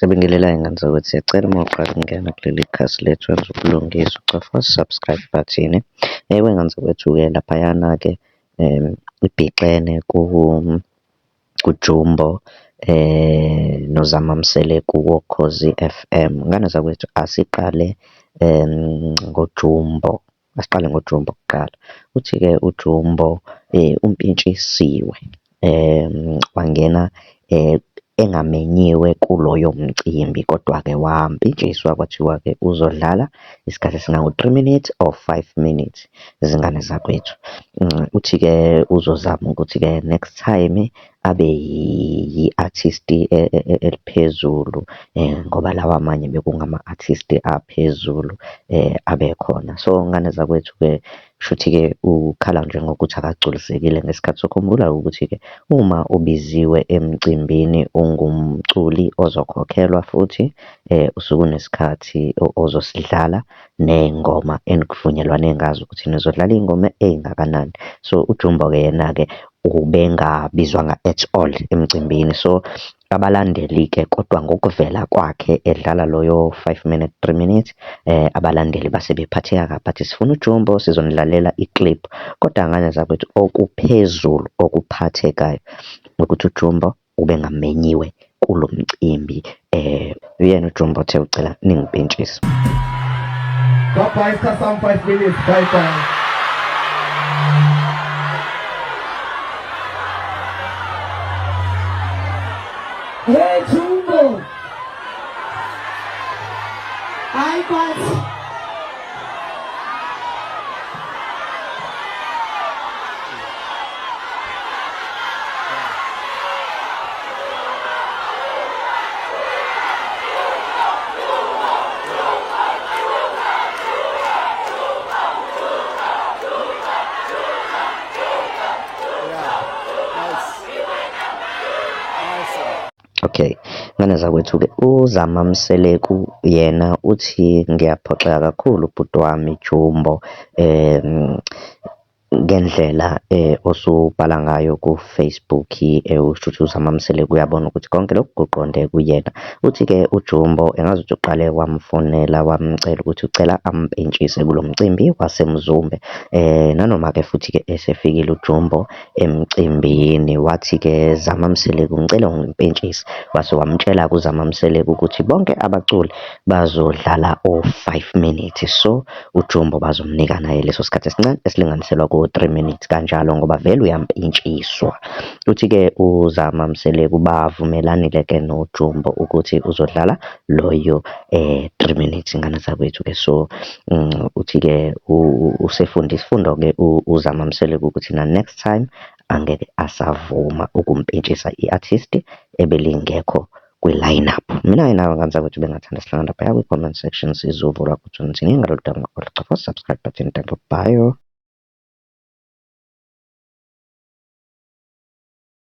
Siyabingelela iy'ngane zakwethu, siyacela uma uqala ukungena kuleli khasi lethu wenze ubulungiswa, ucofa u-subscribe bhathini. Wey'ngane zakwethu-ke laphayana-ke ibhixene kuJumbo noZama Mseleku woKhozi FM. Ngane zakwethu, asiqale ngoJumbo, asiqale ngoJumbo kuqala. Uthi-ke uJumbo umpintshisiwe wangena engamenyiwe kuloyo mcimbi kodwa-ke wampintshiswa kwathiwa-ke uzodlala isikhathi esingango-three minutes or five minutes, zingane zakwethu. Uthi-ke uzozama ukuthi-ke next time abe yi-artist eliphezulu ngoba lawa amanye bekungama-artist aphezulu abekhona. So, ngane zakwethu-ke kushuthi-ke ukhala nje ngokuthi akagculisekile ngesikhathi. Sokhumbula ukuthi-ke uma ubiziwe emcimbini ungumculi ozokhokhelwa futhi usuke unesikhathi ozosidlala ney'ngoma enivunyelwane ngazo ukuthi nizodlala iy'ngoma ey'ngakanani. So, uJumbo-ke yena-ke ubengabizwanga at all emcimbini. So, abalandeli-ke kodwa ngokuvela kwakhe edlala loyo five minute, three minutes, abalandeli base bephatheka kabi, bathi sifuna uJumbo sizonidlalela i-clip. Kodwa ngane zakwethu okuphezulu okuphathekayo ukuthi uJumbo ubengamenyiwe kulo mcimbi uyena uJumbo othe ucela ningipintshise. Bye bye, isikhathi sami 5 minutes. Bye bye. Hey Jumbo. I got Okay, ngane zakwethu-ke uZama Mseleku yena uthi ngiyaphoxeka kakhulu bhuti wami Jumbo ngendlela osubhala ngayo ku-Facebook usho ukuthi uZama Mseleku uyabona ukuthi konke lokhu kuqonde kuyena. Uthi-ke uJumbo engazuthi uqale wamfonela wamcela ukuthi ucela ampentshise kulo mcimbi waseMzumbe. Nanoma-ke futhi-ke esefikile uJumbo emcimbini wathi-ke Zama Mseleku ngicela ungimpentshise, wase wamtshela-ke uZama Mseleku ukuthi bonke abaculi bazodlala o-five minutes so uJumbo bazomnika naye leso sikhathi esincane esilinganiselwa ko-three minutes kanjalo ngoba vele uyampintshiswa. Uthi-ke uZama Mseleku bavumelanile-ke noJumbo ukuthi uzodlala loyo 3 minutes ngane zakwethu-ke so uthi-ke usefunda isifundo-ke uZama Mseleku ukuthi na-next time angeke asavuma ukumpintshisa i-artist ebelingekho kwi-line-up. Mina-ke nawe ngane zakwethu bengathanda sihlangane laphaya kwi-comment section sizovula ukuthi nithini ngalolu daba. Ungakhohlwa ukucofa subscribe button. Thank you, bye.